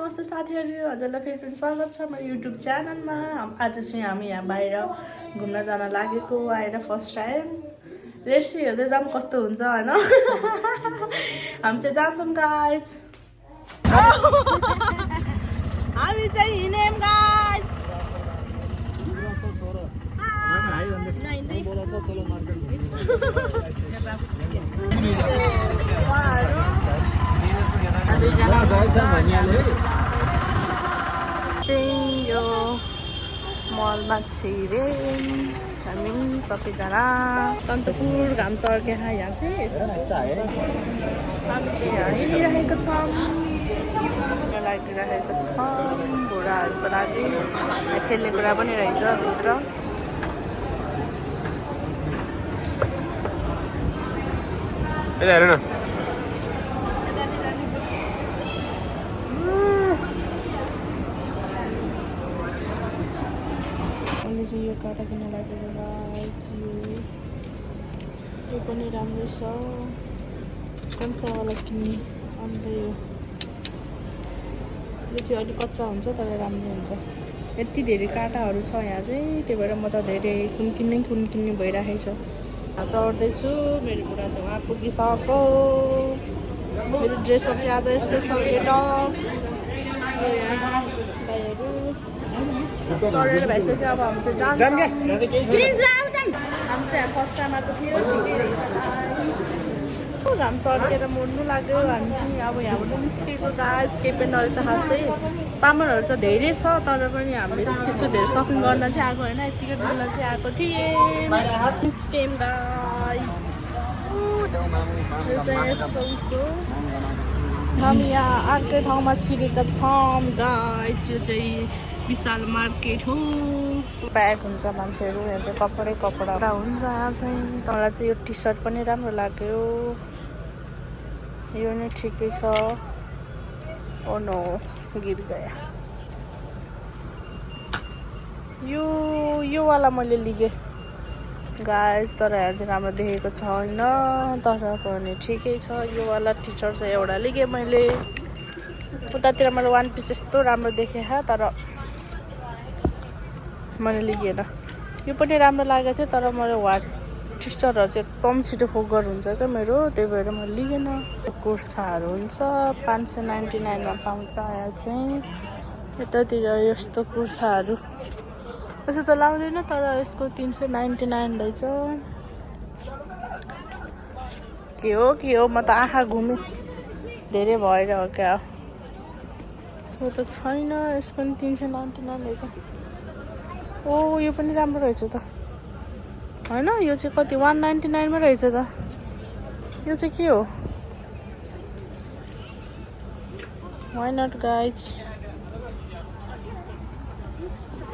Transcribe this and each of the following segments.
नमस्ते साथीहरू, हजुरलाई फेरि पनि स्वागत छ मेरो युट्युब च्यानलमा। आज चाहिँ हामी यहाँ बाहिर घुम्न जान लागेको आएर फर्स्ट टाइम रेसी हेर्दै जाऊँ कस्तो हुन्छ हैन। हामी चाहिँ जान्छौँ गाइज। हामी चाहिँ हिँड्यौँ गाइज। चाहिँ यो मलमा छिरेँ हामी सबैजना तन्तपुर घाम चर्के यहाँ चाहिँ हामी चाहिँ यहाँ हिँडिरहेको छौँ। लागिरहेको छ बुढाहरूको लागि खेल्ने कुरा पनि रहेछ भित्र। हेर न चाहिँ यो काटा किन लागेको गाइस, यो पनि राम्रो छ। कन्सावाला किन्ने। अन्त यो चाहिँ अलिक कच्चा हुन्छ तर राम्रो हुन्छ। यति धेरै काँटाहरू छ यहाँ चाहिँ, त्यही भएर म त धेरै कुन किन्ने भइरहेको छ। चढ्दैछु, मेरो बुढा चाहिँ उहाँ पुगिसक्यो। मेरो ड्रेसअप चाहिँ आज यस्तै छ। चढेर भइसक्यो, अब हामी चाहिँ जान्छौँ। हामी चाहिँ फर्स्ट टाइम आएको थियो। घाम चर्केर मोड्नु लाग्यो। हामी चाहिँ अब यहाँबाट निस्केको गाइस केही पनि नरहेछ खासै। सामानहरू चाहिँ धेरै छ तर पनि हामीले त्यस्तो धेरै सपिङ गर्न चाहिँ आएको होइन, यतिकै डुल्न चाहिँ आएको थिएँ। निस्क्यौँ गाइस। यो चाहिँ यस्तो उसो हामी यहाँ अर्कै ठाउँमा छिरेका छौँ गाइस। यो चाहिँ विशाल मार्केट हो। ब्याग हुन्छ मान्छेहरू, यहाँ चाहिँ कपडा हुन्छ। यहाँ चाहिँ तँलाई चाहिँ यो टी सर्ट पनि राम्रो लाग्यो, यो नै ठिकै छ। ओ नो गिर गया। यो वाला मैले लिएँ गाइस, तर यहाँ चाहिँ राम्रो देखेको छैन, तर पनि ठिकै छ। यो वाला टी सर्ट चाहिँ एउटा लिएँ मैले। उतातिर मैले वान पिस यस्तो राम्रो देखेँ तर मैले लिएन। यो पनि राम्रो लागेको थियो तर मैले वाट टिस्टरहरू चाहिँ एकदम छिटो फोकर हुन्छ क्या मेरो, त्यही भएर मैले लिएन। कुर्ताहरू हुन्छ 599मा पाउँछ। यहाँ चाहिँ यतातिर यस्तो कुर्ताहरू यसो त लाउँदैन तर यसको 399 रहेछ। के हो म त आँखा घुमेँ, धेरै भएर हो क्या। यसको त छैन, यसको पनि 399 रहेछ। ओ यो पनि राम्रो रहेछ त होइन, यो चाहिँ कति 199मा रहेछ त। यो चाहिँ के हो? Why not guys.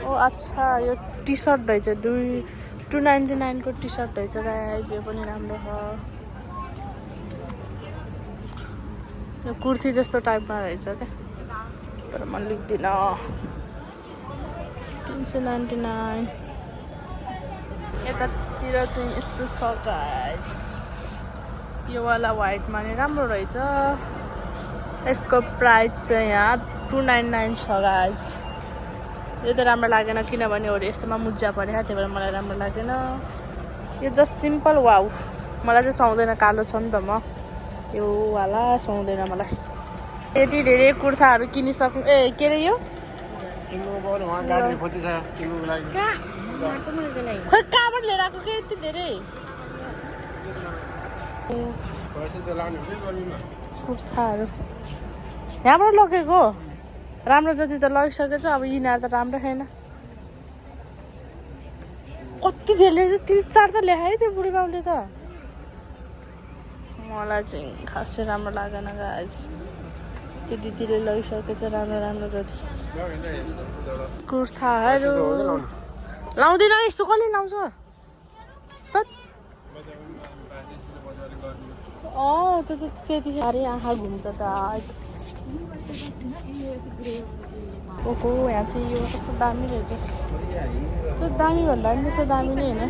ओ अच्छा, यो टी सर्ट रहेछ 299 को टी सर्ट रहेछ गाइज। यो पनि राम्रो छ। यो कुर्ती जस्तो टाइपमा रहेछ क्या, तर म लिँदिनँ। 399। यतातिर चाहिँ यस्तो छ गाइज। यो वाला वाइटमा नि राम्रो रहेछ। यसको प्राइस चाहिँ यहाँ 299 छ गाइज। यो त राम्रो लागेन किनभने अरू यस्तोमा मुजा परेको, त्यही भएर मलाई राम्रो लागेन। यो जस्ट सिम्पल वाउ, मलाई चाहिँ सुहाउँदैन। कालो छ नि त म, यो वाला सुहाउँदैन मलाई। यति धेरै कुर्ताहरू किनिसक्नु। के अरे यो खोइ कहाँबाट लिएर आएको के यति धेरै कुर्ताहरू? यहाँबाट लगेको राम्रो जति त लगिसकेछ। अब यिनीहरू त राम्रो छैन। कति धेरै चाहिँ 3-4 त ल्याए त्यो बुढी बाउले त। मलाई चाहिँ खासै राम्रो लागेन गाइज। त्यो दिदीले लगिसकेछ राम्रो जति कुर्ताहरू। लाउँदैन यस्तो, कसले लाउँछ त? त्यतिखेर आँखा घुम्छ त आज। ओहो यहाँ चाहिँ यो कस्तो दामी रहेछ। त्यो दामी भन्दा पनि त्यस्तो दामी नै होइन,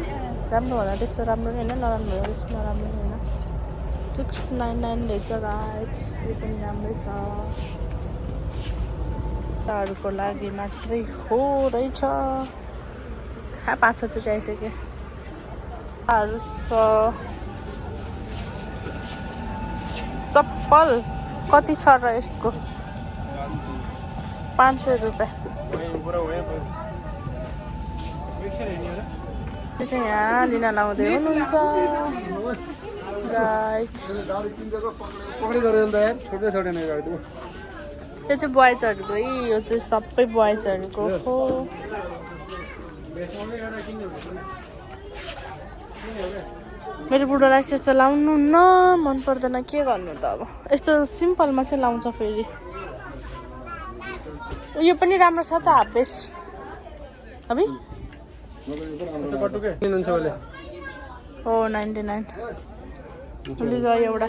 राम्रो भन्दा त्यस्तो राम्रो नै होइन, नराम्रो भन्दा त्यस्तो नराम्रो नै होइन। 699 रहेछ गाइज। यो पनि राम्रै छ। ताहरूको लागि मात्रै हो रहेछ 5-6 चोटि आइसक्यो चप्पल कति छ र यसको 500 रुपियाँ चाहिँ यहाँ लिन लाउँदै हुनुहुन्छ यो चाहिँ बोइजहरूको यो चाहिँ सबै बोइजहरूको हो मेरो बुढोलाई यस्तो लाउनु न मन पर्दैन के गर्नु त अब यस्तो सिम्पलमा चाहिँ लाउँछ फेरि यो पनि राम्रो छ त हाफ बेस्ट अबि हो 99 लिगा एउटा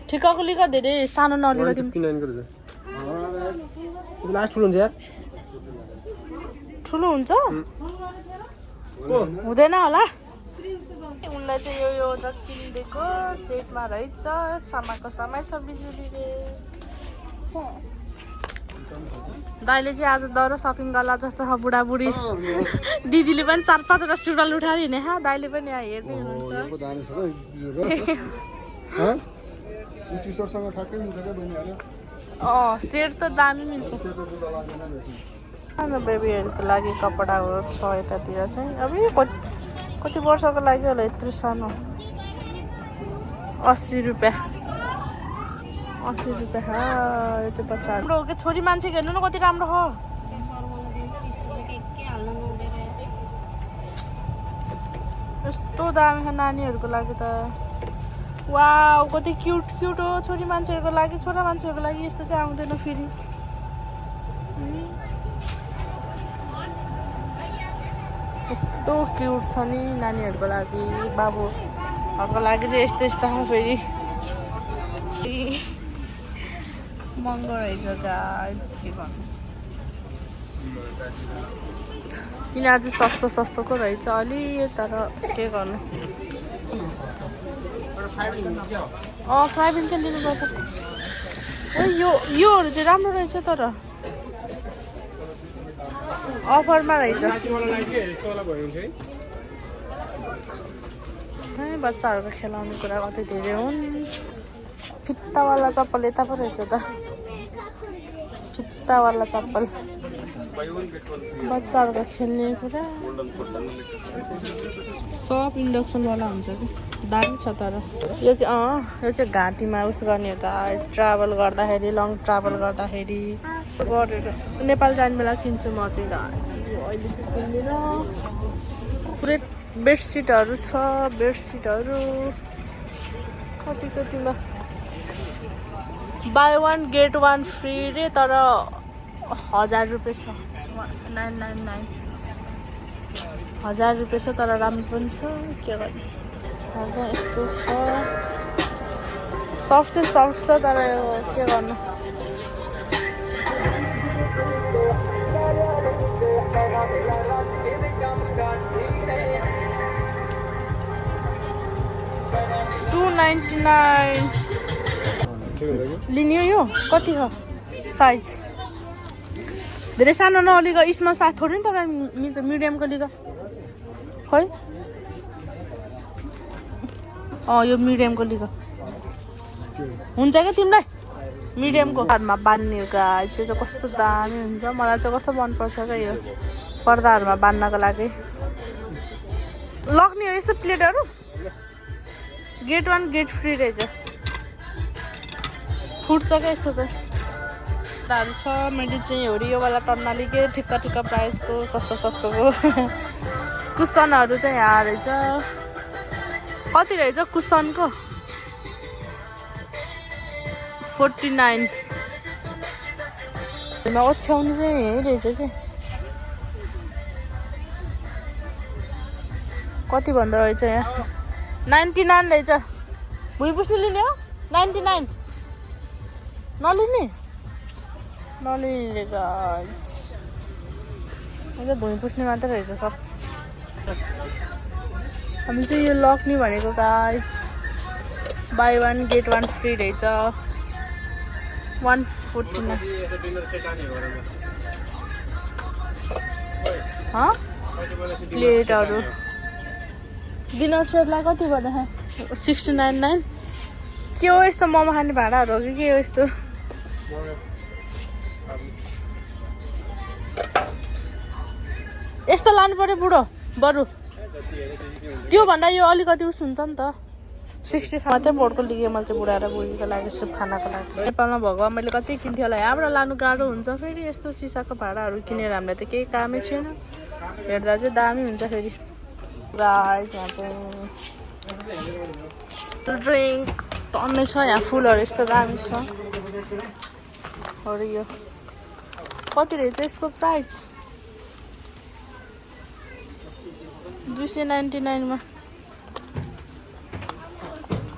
ठिक्कको लिगा धेरै सानो नलिगा ठुलो हुन्छ हुँदैन होला उनलाई चाहिँ यो त किनिदिएको सेटमा रहेछ समाको समय छ बिजुलीले दाइले चाहिँ आज दह्रो सपिङ गर्ला जस्तो छ बुढाबुढी दिदीले पनि 4-5 सुडल उठाएर हिँडे दाइले पनि यहाँ हेर्दै हुनुहुन्छ सेट त दामी मिल्छ सानो बेबीहरूको लागि कपडाहरू छ यतातिर चाहिँ अब यो कति वर्षको लागि होला यत्रो सानो 80 रुपियाँ यो चाहिँ बच्चा राम्रो हो कि छोरी मान्छे हेर्नु न कति राम्रो हो यस्तो दामी छ नानीहरूको लागि त वाउ कति क्युट क्युट हो छोरी मान्छेहरूको लागि छोरा मान्छेहरूको लागि यस्तो चाहिँ आउँदैन फेरि यस्तो क्युट छ नि नानीहरूको लागि बाबुहरूको लागि चाहिँ यस्तो यस्तो फेरि महँगो रहेछ गाइस के भन्नु यिनीहरू चाहिँ सस्तोको रहेछ अलि तर के गर्नु फ्राई बिन चाहिँ लिनुपर्छ योहरू चाहिँ राम्रो रहेछ तर अफरमा रहेछ बच्चाहरूको खेलाउने कुरा कति धेरै हुन् फित्तावाला चप्पल यता पो रहेछ त फित्तावाला चप्पल बच्चाहरूको खेल्ने कुरा सब इन्डक्सनवाला हुन्छ कि दामी छ तर यो चाहिँ घाँटीमा उस गर्ने हो त ट्राभल गर्दाखेरि लङ ट्राभल गर्दाखेरि गरेर नेपाल जाने बेला किन्छु म चाहिँ अहिले चाहिँ किन्दिनँ पुरै बेडसिटहरू छ बेडसिटहरू कतिमा बाई 1 गेट 1 फ्री रे तर 1000 रुपियाँ छ 999 1000 रुपियाँ छ तर राम्रो पनि छ के गर्ने यस्तो छ सफ्ट छ तर के गर्नु $299 लिने यो कति हो साइज धेरै सानो नलिगा स्मल साइज थोरै नि त मिल्छ मिडियमको लिगा खै यो मिडियमको लिगा हुन्छ क्या तिमीलाई मिडियमको घरमा बान्ने गाई चाहिँ कस्तो दामी हुन्छ मलाई चाहिँ कस्तो मनपर्छ क्या यो पर्दाहरूमा बान्नको लागि लग्ने हो यस्तो प्लेटहरू गेट 1 गेट फ्री रहेछ फुट्छ क्या यस्तो चाहिँ दाहरू छ मैले चाहिँ योवाला टन्नाली के ठिक्क प्राइसको सस्तोको कुसनहरू चाहिँ यहाँ रहेछ कति रहेछ कुसनको 49 ओछ्याउनु चाहिँ यही रहेछ कि कति भन्दा रहेछ यहाँ 99 रहेछ भुइँ पुस्नु लिने हो 99 नलिने गाइस भुइँ पुस्ने मात्रै रहेछ सब हामी चाहिँ यो लक्ने भनेको गाइस बाई 1 गेट 1 फ्री रहेछ 149 प्लेटहरू डिनर सेटलाई कति भन्दा 69.9 के हो यस्तो मोमो खाने भाँडाहरू हो कि के हो यस्तो यस्तो लानु पर्यो बुढो बरु त्यो भन्दा यो अलिकति उस हुन्छ नि त 65 मात्रै बोर्डको लिएँ मैले चाहिँ बुढा र बुढीको लागि सुप खानाको लागि नेपालमा भएको मैले कति किन्थेँ होला यहाँबाट लानु गाह्रो हुन्छ फेरि यस्तो सिसाको भाँडाहरू किनेर हामीलाई त केही कामै छैन हेर्दा चाहिँ दामी हुन्छ फेरि गाइस यहाँ चाहिँ ड्रिङ्क टन्नै छ यहाँ फुलहरू यस्तो दामी छ अरू यो कति रहेछ यसको प्राइस 299 मा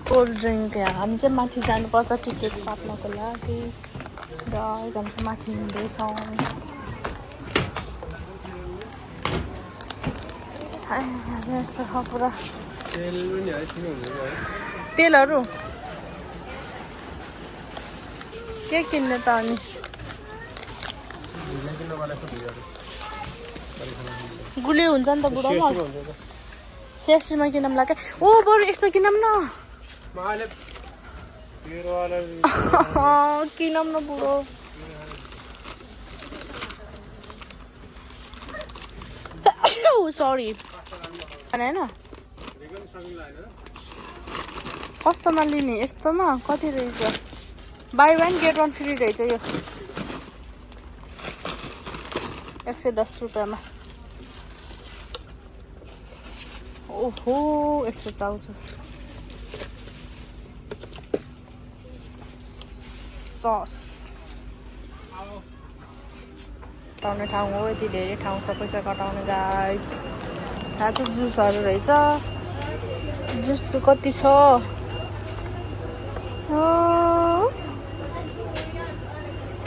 कोल्ड ड्रिङ्क यहाँ हामी चाहिँ माथि जानुपर्छ टिकट काट्नको लागि गाइस हामी माथि हिँड्दैछौँ यहाँ चाहिँ यस्तो छ पुरा तेलहरू के किन्ने त अनि गुलियो हुन्छ नि त बुढो सेस्टीमा किनौँ लाग्यो ओ बरु यस्तो किनौँ न किनौँ न बुढो सरी होइन कस्तोमा लिने यस्तोमा कति रहेछ बाई 1 गेट 1 फ्री रहेछ यो 110 रुपियाँमा ओहो यस्तो चाउछु सस कटाउने ठाउँ हो यति धेरै ठाउँ छ पैसा कटाउने गाइज यहाँ चाहिँ जुसहरू रहेछ जुसको कति छ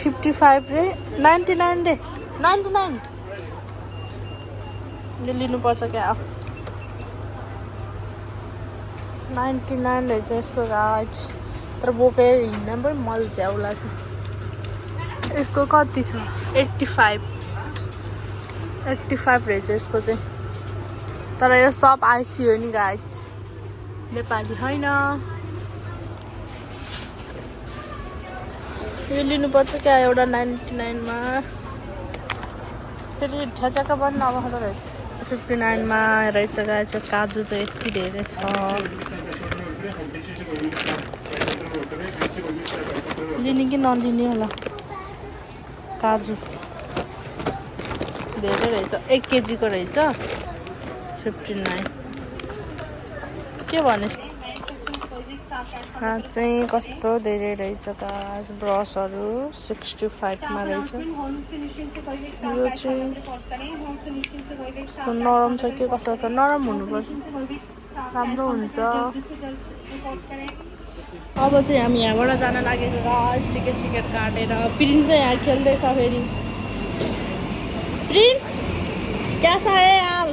55 रे 99 रे 99 यो लिनुपर्छ क्या 99 रहेछ यसको गाइज तर बोकेर हिँड्न पनि मजा आउला छ यसको कति छ 85 रहेछ यसको चाहिँ तर यो सब आइसी हो नि गाइज नेपाली होइन यो लिनुपर्छ क्या एउटा 99 मा फेरि ठ्याचाका पनि नभएको रहेछ 59 मा रहेछ गाइज काजु चाहिँ यति धेरै छ लिने कि नलिने होला काजु धेरै रहेछ 1 केजीको रहेछ 59 के भने चाहिँ कस्तो धेरै रहेछ गाइस ब्रसहरू 65 मा रहेछ यो चाहिँ कस्तो नरम छ के कस्तो छ नरम हुनुपर्छ राम्रो हुन्छ अब चाहिँ हामी यहाँबाट जान लागेको गाइस टिकट सिकेट काटेर प्रिन्स चाहिँ यहाँ खेल्दैछ फेरि प्रिन्स क्यासा है हाल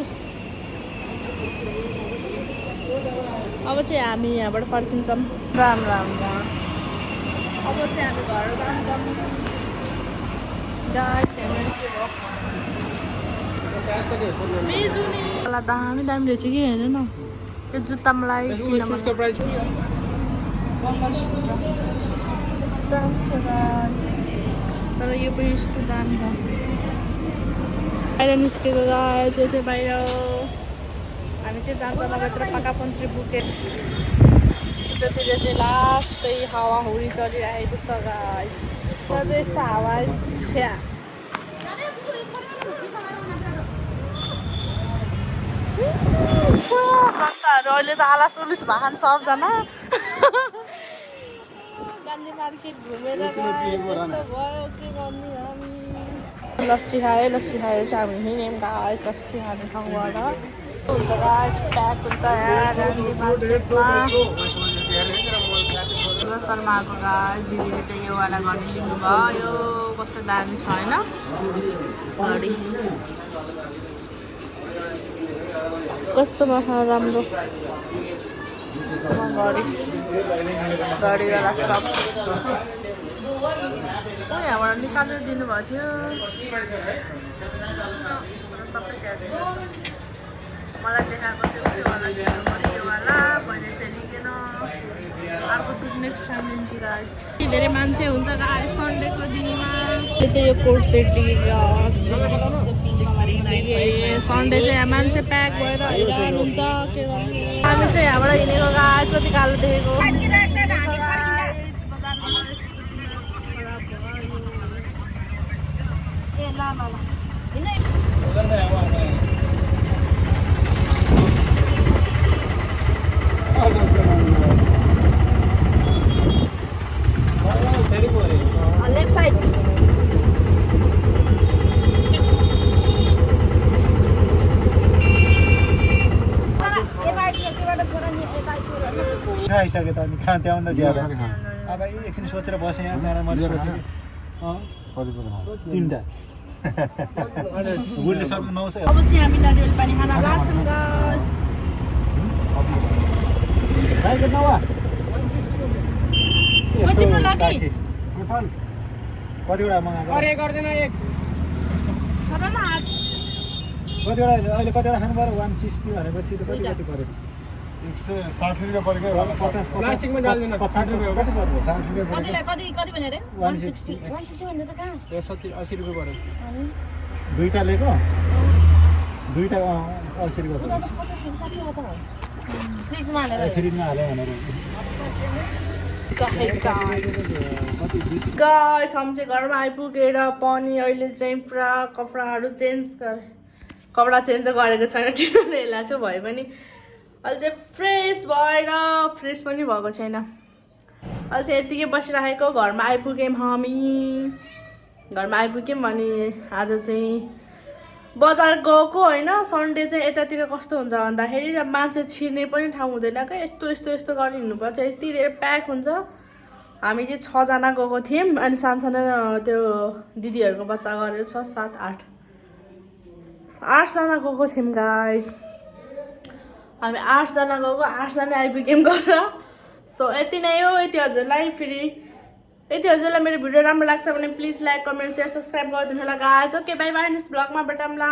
अब चाहिँ हामी यहाँबाट फर्किन्छौँ राम राम अब चाहिँ हामी घर जान्छौँ दामी दामी रहेछ कि हेर्नु न यो जुत्ता मलाई तर यो पनि यस्तो दामी छ बाहिर निस्केको गाइस यो चाहिँ बाहिर हामी चाहिँ जान्छ नभत्र पकापन्त्री बुके उतातिर चाहिँ लास्टै हावाहुरी चलिरहेको छ गाइस तर चाहिँ यस्तो हावा छ्या जनताहरू अहिले त आलास उलिस भान सबजना गान्धी मार्केट घुमेर भयो के गर्ने लस्सी खायो चाहिँ हामी हिँड्यौँ गाइस लस्सी खाने ठाउँबाट हुन्छ गाइस प्याक हुन्छ यहाँ गान्धी मार्केटमा शर्माको गाइस दिदीले चाहिँ यो वाला घडी लिनुभयो यो कस्तो दामी छ होइन घडी कस्तोमा राम्रो घडीवाला सब यहाँबाट निकालेर दिनुभएको थियो सबै त्यहाँ मलाई देखाएको चाहिँ त्योवाला मैले चाहिँ लिँदैन अर्को चाहिँ नेक्स्ट टाइम लिन्छु गाइस धेरै मान्छे हुन्छ गाइस सन्डेको दिनमा यो चाहिँ यो कोट सेट लिएको सन्डे चाहिँ यहाँ मान्छे प्याक भएर हिँड्नुहुन्छ के गर्नु हामी चाहिँ यहाँबाट हिँडेको गाइस कति कालो देखेको लेफ्ट साइड आइसक्यो त अनि खान त्यहाँभन्दा ज्यादा अब एकछिन सोचेर बसेँ यहाँ त्यहाँबाट मैले सोचेँ तिनवटा गुडले सक्नु नआउँछ अब चाहिँ हामी नरिवल पानी खाना लाग्छौँ गाइस तिम्रो लागि कतिवटा मगाएको छ र न कतिवटा अहिले कतिवटा खानु पऱ्यो 160 भनेपछि त कति कति पऱ्यो 160 रुपियाँ परेको प्लास्टिकमा डाल्दैन 60 रुपियाँ हो 60 रुपियाँ कतिलाई कति भने रे 160 भन्दा त कहाँ यो 70 80 रुपियाँ पऱ्यो दुईटा लिएको दुईटा 80 रुपियाँ उता त 50 60 हो त फ्रिजमा हालेर फ्रिजमा हाल्यो भनेर गाइस हम चाहिँ घरमा आइपुगेर पनि अहिले चाहिँ पुरा कपडाहरू चेन्ज गरेको छैन टिसर्टहरूलाई चाहिँ भए पनि अहिले चाहिँ फ्रेस भएर फ्रेस पनि भएको छैन अहिले चाहिँ यत्तिकै बसिराखेको घरमा आइपुग्यौँ हामी घरमा आइपुग्यौँ अनि आज चाहिँ बजार गएको होइन सन्डे चाहिँ यतातिर कस्तो हुन्छ भन्दाखेरि मान्छे छिर्ने पनि ठाउँ हुँदैन क्या यस्तो गरी हिँड्नुपर्छ यति धेरै प्याक हुन्छ हामी चाहिँ 6 जना गएको थियौँ अनि सानो त्यो दिदीहरूको बच्चा गरेर 6 7 8 जना गएको थियौँ गाइस हामी 8 जना गएको 8 जना आइपुग्यौँ गरेर सो यति नै हो यति हजुरलाई मेरो भिडियो राम्रो लाग्छ भने please like comment share subscribe गरिदिनु होला guys okay bye bye next ब्लगमा भेटौँला